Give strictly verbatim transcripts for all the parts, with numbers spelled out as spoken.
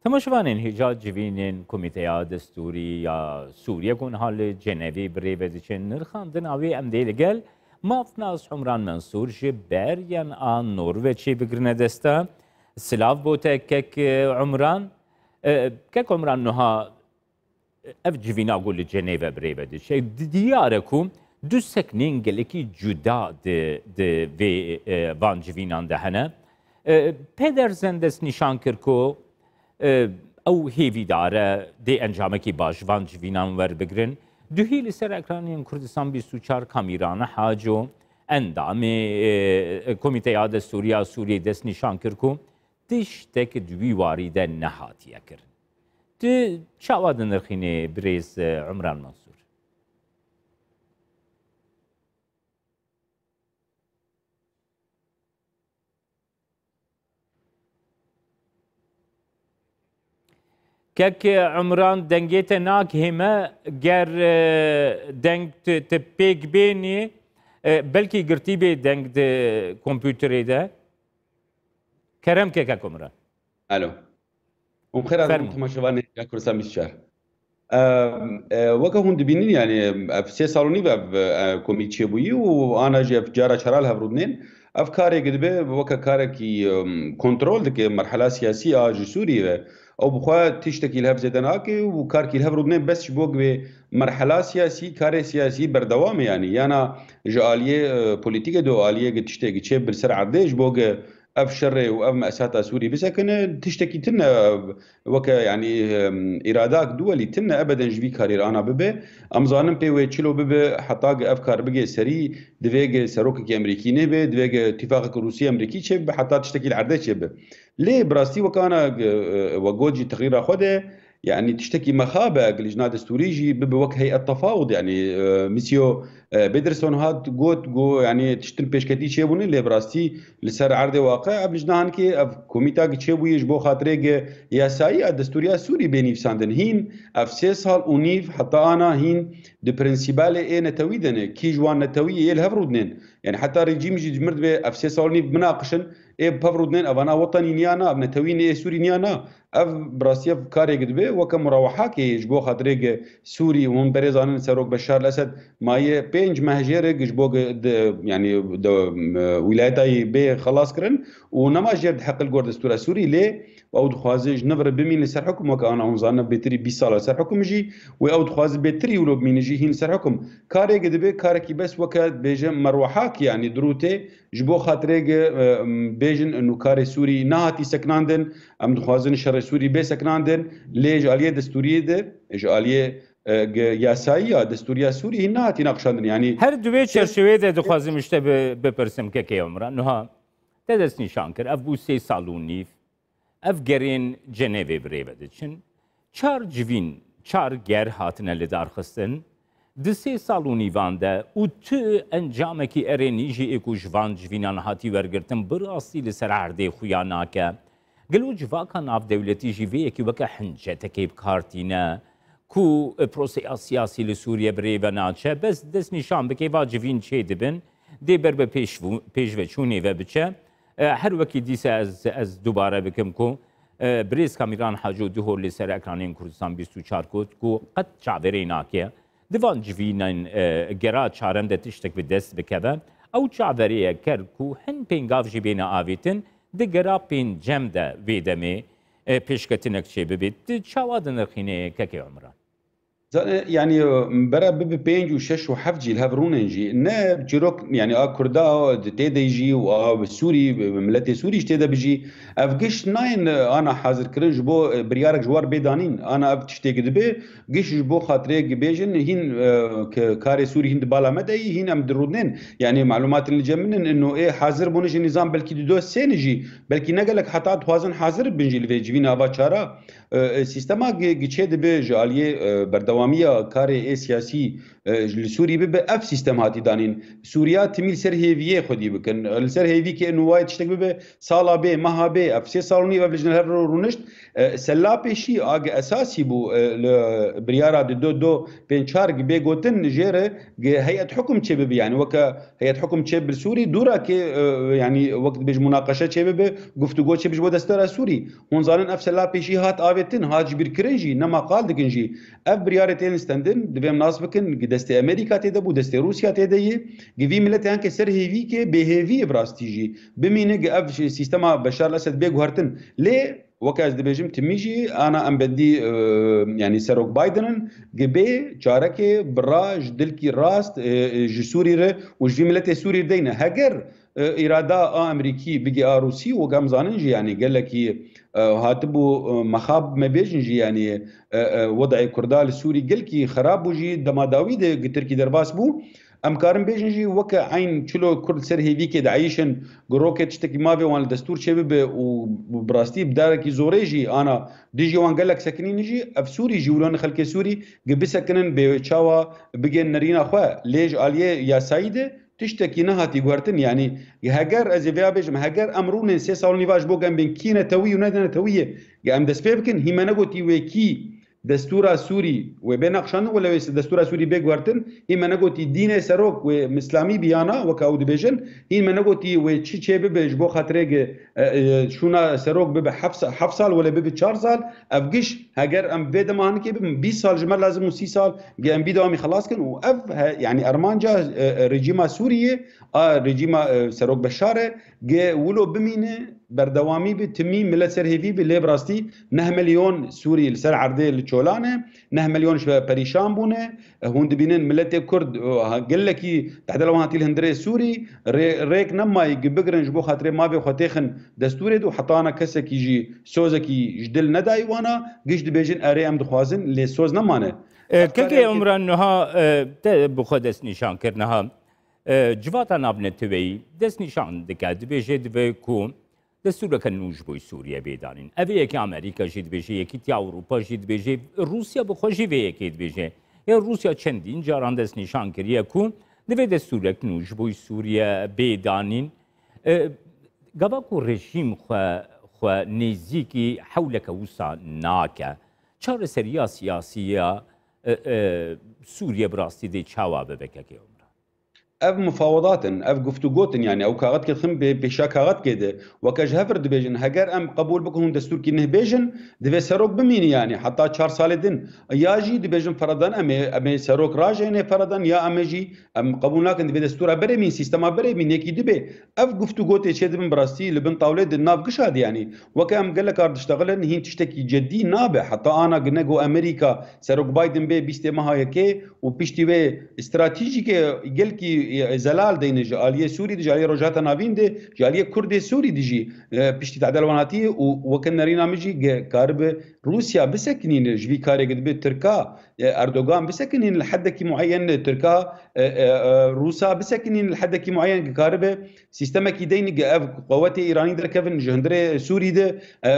Temaşevanên hêja civînên Komîteya Destûrî ya Sûriyê ku niha li Cenevê bi rê ve diçin, nirxandina wê em dê li gel mafnas Umran Mensûr ji Bergen a Norveçê bigirine desta. Silav bo te kek, e, Umran. E, kek Umran, niha ev civîna ku li Cenevê bi rê ve diçe, di-, diyar e ku du seknên gelekî cuda di, di vê, e, van civînan de hene. E, Pedersen destnîşan kir ku, e, ew hêvîdar e dê encamekî baş van civînan werbigirin. Duhî li ser ekranên Kurdistan bîst û çar Kamîran Haco, endamê, e, Komîteya Destûrî ya Sûriyê destnîşan kir ku tiştek di wî warî de nehatiye kirin. Tu çawa dinirxînî birêz, e, Umran Mensûr? Kek Umran, dengê te nakihê me, ger, e, deng tu, tu pêk bênî, e, belkî girtî bê deng di kompûterê de. Kerem ke kek Umran. Alo. Hûn xêr hatin, Fermo. Temaşevanê ya Kurdistan bîst û çar. Em, e, weke hûn dibînin, yani, ev sê sal û nîv ev, e, komî çêbûyî û ana jî ev cara çara li hev rûdinên. Ev karê ki dibe weke karekî, em, kontrol dike merhela siyasî a ji Sûriyê ve. Ew bi xwe tiştekî li hev zêde nake û karkî li hev rûdinên bes ji bo wê merhela siyasî, karê siyasî berdewam e, yani. Yana ji aliyê, e, polîtîkê de û aliyê ki tiştekî çêbe li ser erdê ji bo ki ev şerê û ev mesata Sûrî bisekine, tiştekî tune, weke, yanî, em, îradak duwelî tune ebeden ji vî karî re ana bibe. Em zanin pê wê çilo bibe, heta ge ev kar bige serî, divê ge serokekî Emerîkî nebe, divê ge tîfaqek Rûsî Emerîkî çêbibe, heta tiştekî li erdê çêbe. Lê bi rastî weke ana, e, e, we got jî teqrîra xwe de, yanî tiştekî mexab e, eg lijna destûrî jî bibe wek heyet tefawud, yanî, e, misyo, e, Pedersen hat got, got, yanî tiştin pêşketî çêbûne, lê bi rastî li ser erdê waqe ev lijna hinkê, ev komîta ki çêbûye ji bo xatirê ki yasayî ya destûriya Sûrî bê nivîsandin. Hîn ev sê sal û nîv heta ana hîn di prensîbalê ê netewî de ne. Kî ji wan netewî yê li hev rûdinên? Yanî heta rejîm jî ji mir dibê ev sê sal û nîv binaqişin, ê bi hev rûdinên, evana wetenî niya na, ev netewî ne, ê Sûrî niya na. Ev bi rastî ev karê ki dibe weke murawehakê ji bo xatirê ki Sûrî, hûn berê zanin Serok Beşar el-Esed maye pênc meh jê re ji bo ki di, yanî di, e, wîlayeta yî bê xelas kirin û nema jê re diheqil gor destûra Sûrî, lê ew dixwaze ji nû re bimîne li ser hukum, weke ana hûn zanin bêtirî bîst sal li ser hukum jî, wê ew dixwaze bêtirî wilo bimîne jî hîn li ser hukum. Karê ki dibe karekî bes weke bêje merwehakî, yanî dirûtê, ji bo xatirê ge, e, em, bêjin û karê Sûrî nehatî sekinandin, em dixwazin şerê Sûrî bê sekinandin, lê ji aliyê destûriyê de, ji aliyê, e, ge, yasayî ya destûriya Sûrî hîn nehatî naqişandin. Yanî Her di wê çerçeveyê de dixwazim ji te bi-, bipirsim, kekê Umran. Niha te destnîşan kir, ev bû sê sal û nîv. Ev gerên Cenevê bi rê ve diçin. Çar civîn, çar ger hatine lidarxistin. Di sê sal û nîvan de û tu encamekî erênî jî ê ku ji van civînan hatî wergirtin, bi rastî li ser erdê xuya nake. Gelo civaka navdewletî jî vê yekî weke hincetekê bi kar tîne ku, e, proseya siyasî li Sûriye bi rê ve naçe? Bes destnîşan bike, va civîn çê dibin, dê ber bi pêş-, pêşveçûnê ve biçe. E, her wekî dîsa ez, ez dubare bikim ku, e, birêz Kamîran Haco duhor li ser ekranên Kurdistan bîst û çar got ku qet çaverê nake di van civînên, e, gera çarem de tiştek bi dest bikeve. Ew çaverê ye ker ku hin pêngav jî bêne avêtin, di gera pêncem de vê demê, e, pêşketinek çêbibê. Tu çawa dinirxînê, kekê Umran? Zane, yanî, bera bibe pênc û şeş û heft jî li hev rûnên jî. Ne çîrok, yanî a Kurda di tê de jî û a Sûrî, miletê Sûrî jî tê de bijî. Ev giş nayên ana hazirkirin ji bo, e, biryarek ji war bê danîn. Ana ev tiştê ki dibe, giş ji bo xatirê ki bêjin, hîn, e, ke-, karê Sûrî hîn di bala me de yî, hîn em dirûdnên. Yanî malumatên li cem min in, ino ê hazir bûne ji nîzam belkî di do sêne jî, belkî ne gelek heta dixwazin hazir bin jî li vê civîna va çara. E, e, sîstema gi-, giçê dibe ji aliyê, e, berdewam berdewamiya karê ê siyasî e, li Sûrî bibe, ev sîstem hatî danîn. Sûriya timî li ser hêviyê xwedî bikin. Li ser hêvîkê nûwayê tiştek bibe, sala bê, meha bê, ev sê sal û nîv ev lijne her ro rûnişt. E, sella pêşî a gi esasî bû, e, li biryara di do do pênc çar gi bê gotin jê re gi heyet hukum çê bibe. Yani weke heyet hukum çê bi Sûrî dûra ki, e, yani wek dibêj munaqeşe çê bibe, guftûgo çê bibe ji bo destera Sûrî. Hûn zanin ev sella pêşî hat avêtin, hat ji bîr kirin jî, nema qal dikin jî. Ev biryarê tên stendin, divê em nas bikin, gi destê Amerîka tê de bû, destê Rûsya tê de yê. Gi vî miletê henke ser hêvîkê, bêhêvî ye bi rastî jî. Bimîne gi ev sîstema Beşar el-Esed bê guhertin. Lê, weke ez dibêjim, timî jî ana em bendî, e, yani Serok Biden in, gi bê çarekê bi ra ji dilkî rast, e, e, ji Sûrî re û ji vî miletê Sûrî re deyne. Heger e, îrada a Amerîkî bigê a Rûsî, wek em zanin jî, yanî gelekî, e, hatibû, e, mexab me bêjin jî, yanî, e, e, wedayê Kurda li Sûrî gelkî xerab bû jî, dema dawî de gi Tirkî derbas bû. Em karin bêjin jî, weke eyn çilo Kurd li ser hêvîkê dieyşin, gi rokê tiştekî mavê wan li destûr çêbibe û bi rastî bi darekî zorê jî ana dijî wan gelek sekinîne jî, ev Sûrî jî, wilo ne xelkê Sûrî, gi bisekinin bê çawa bigên nerîna xwe. Lê ji aliyê yasayî de, tiştekî nehatî guhertin. Yanî heger ez ê vêya bêjim, heger em rûnên sê sal û nîva ji bo em bên kî netewî û ne netewî ye, ge em dest pê bikin, hî me negotî wê kî destûra Sûrî wê bê nexşandin, wele wê destûra Sûrî bê guhertin, hî me negotî dînê serok wê mislamî biyana, weke ew dibêjin, hî me negotî wê çi çê bibe ji bo xatirê ge, e, e, şûna serok bibe heft sa-, heft sal, wele bibe çar sal, ev giş heger em vê dema hinikê bibin, bîst sal ji me lazim û sî sal, ge em bî dewamî xelas kin û ev he, yanî armanca, e, e, rejîma Sûriyê, a rejîma, e, Serok Beşar e, ge wilo bimîne, berdewamî bi, timî milet ser hêvî bi, lê bi rastî neh milyon Sûrî li ser erdê li çolan e, neh milyon ji ve perîşan bûne. E, hûn dibînin miletê Kurd, e, ha, gelekî tehdê li wan hatî li hundirê Sûrî, rê-, rêk nemayî gi bigirin ji bo xatirê mavê xwe têxin destûrê de û heta ana kesekî jî sozekî ji dil nedayî wana, giş dibêjin erê em dixwazin, lê soz nemane. E, Ev kekê karê Umran niha, e, te bi xwe destnîşan kir niha. E, civata navneteweyî destnîşan dike, dibêje divê ku destûreke nû ji bo Sûriye bê danîn. Ev ê yekê Amerîka jî dibêje, Yekîtiya Ewropa jî dibêje, Rûsya bi xwe jî vê yekê dibêje. Ya Rûsya çendîn caran destnîşan kiriye ku divê destûrek nû ji bo Sûriye bê danîn. E, gava ku rejîm xwe, xwe nêzîkî hewleke wisa nake, çareseriya siyasî ya, e, e, Sûriye bi rastî dê çawa bibe, kekê Umran? Ev mufawedat in, ev guftûgot in, yanî ew kaxetkê dixin bê pêşa kaxetkê de. Weke ji hev re dibêjin, heger em qebûl bikin hûn destûrkî neh bêjin, divê serok bimîne, yanî heta çar salê din. Ya jî dibêjin feradan em ê, em ê serok rajêne feradan, ya em ê jî em qebûl nakin, divê destûra berê mîn, sîstema berê mîn, yekî dibe. Ev guftûgotê çê dibin bi rastî li bin tawlê di nav gişa de, yanî weke em gelek kar diştexilin, hîn tiştekî cedî nabe. Heta ana gine got Amerîka, Serok Biden bê bîstê meha yekê û piştî wê stratejîke gelkî, e, zelal deyne ji aliyê Sûrî de, ji aliyê Rojhilata Navîn de, ji aliyê Kurdê Sûrî de jî, e, piştî tehdê li wan hatiye û weke nerîna min jî ge karibe Rûsya bisekinîne ji vî karê ge dibe Tirka, e, Erdogan bisekinîne li hedekî mueyen, Tirka, e, e, e, Rûsa bisekinîne li hedekî mueyen ge karibe sîstemekî deyne ge ev qewetê Îranî derkevin ji hundirê Sûrî de, e, e,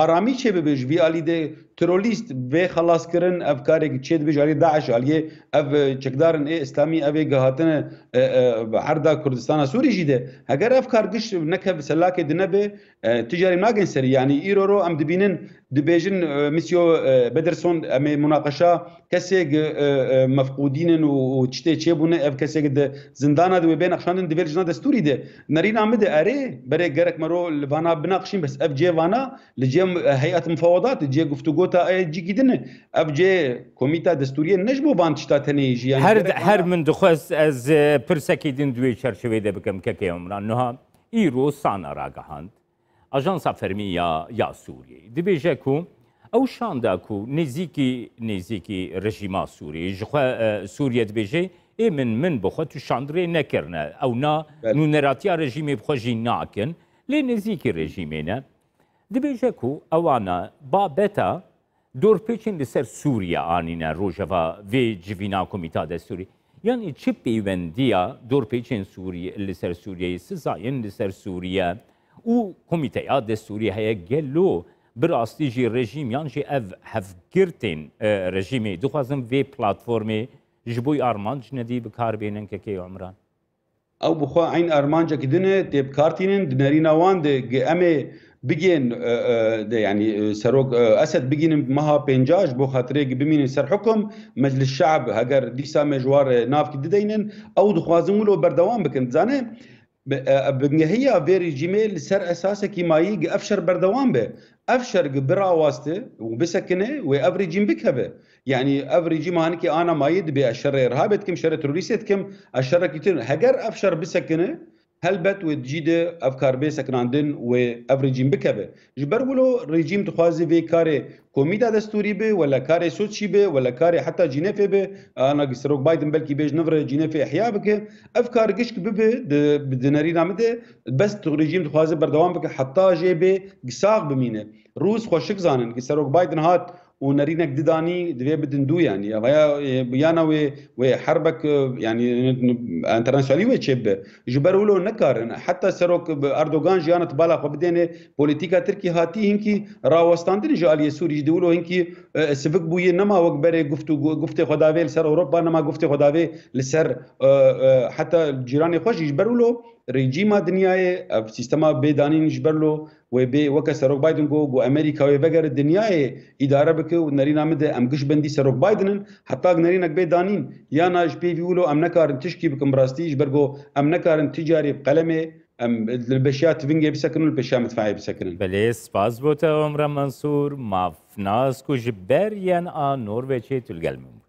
aramî çêbibe ji vî alî de terorîst bê xelas kirin, ev karê ge çêdibe ji alî DAIŞ, aliyê ev, e, çekdarin ê Îslamî ev ê ge hatine, e, e, erda Kurdistana Sûrî jî de. Heger ev kar giş neke bi selakê dinebe, e, tu carî nagên serî. Yanî îro ro em dibînin, dibêjin, e, Misyo, e, Bederson, em ê munaqeşa kesê ge, e, e, mefqûdîn in û, û tiştê çêbûne, ev kesê ge di zindana de wê bê nexşandin, divê li jina destûrî de. Nerîna min de erê, berê gerek me ro li vana binaqişîn, bes ev cê vana, li cê, e, heyet mufawedat, cê guftûgota e cîkî din e. Ev cê komîta destûriyê ne ji bo van tişta tenê jî, yanî Her, gerek her vana min dixwest ez, e, pirsekî din di wê çerçevê de bikim, kekê Umran. Niha îro Sana ragihand, Ajansa Fermî ya, ya Sûriyeyê. Dibêje ku ew şanda ku nêzîkî, nêzîkî rejîma Sûriyeyê. Ji xwe, e, Sûriye dibêje, ê min, min bi xwe tu şand rê nekirine. Ew na Belê. nûneratiya rejîmê bi xwe jî nakin. Lê nêzîkî rejîmê ne. Dibêje ku ewana babeta dorpêçên li ser Sûriye anîne rojeva vê civîna komîta destûrî. Yanî çi pêwendiya dorpêçên Sûriye, li ser Sûriyeyê, sizayên li ser Sûriye û komîteya destûrî heye? Gelo bi rastî jî rejîm yan jî ev hevgirtên, e, rejîmê dixwazin vê platformê ji bo armanc nedî bi kar bênin, kekê Umran? Ew bi xwe eyn armancekî din e, tê bi kar tînin, di nerîna wan de gi em ê bigên, e, e, de, yanî, e, serok, e, Esed bigînin meha pênca ji bo xatirê gi bimînin ser hukum, Meclis Şe'b, heger dîsa me ji war, e, navkî dideynin, ew dixwazin wilo berdewam bikin. Dizane, bi, e, bingehiya vê rejîmê li ser esasekî mayî gi ev şer berdewam be. Ev şer gi birawaste û bisekine wê ev rejîm bikeve. Yanî ev rejîma hinikê ana mayî dibe ez şerê irhabê dikim, şerê terorîstê dikim, ez şerekî tune. Heger ev şer bisekine, helbet wê di cî de ev kar bê sekinandin, wê ev rejîm bikeve. Ji ber wilo rejîm dixwaze vê karê komîda destûrî be, wela karê Soçî be, wela karê heta Cînefê be, ana Serok Biden belkî bê ji nû re Cînefê ihya bike. Ev kar gişk bibe di, di nerîna min de, bes tu rejîm dixwaze berdewam bike heta jê bê sax bimîne. Rûs xweşik zanin, gi Serok Biden hat û nerînek didanî, divê bidin dû, yanî. Vaya, e, yana wê, wê herbek, e, yanî, internasyonalî wê çêbibe. Ji ber wilo nekarin. Heta Serok Erdogan jî yana tu bala xwe bidêne, polîtîka Tirkî hatî hinkî rawestandin ji aliyê Sûrî jî di wilo hinkî, e, sivik bûye, nema wek berê guft û gu-, guftê xwe davê li ser Ewropa, nema guftê xwe davê li ser, e, e, heta cîranê xwe jî. Ji ber wilo rejîma dinyayê, ev sîstema bê danîn ji ber lo wê bê, weke Serok Biden got, got Amerîka wê vegere dinyayê îdare bike û nerîna min de em giş bendî Serok Biden in, heta nerînek bê danîn, yana ji pê vî wilo em nekarin tişkî bikin bi rastî, ji ber ku em nekarin ticarê bi qelemê, em li beşiya tivingê bisekinin û li pêşiya midfeê bisekinin. Belê, spas bo te Omra Mansûr, mafnas ku ji ber yen a Norveçê tu li gel min bû.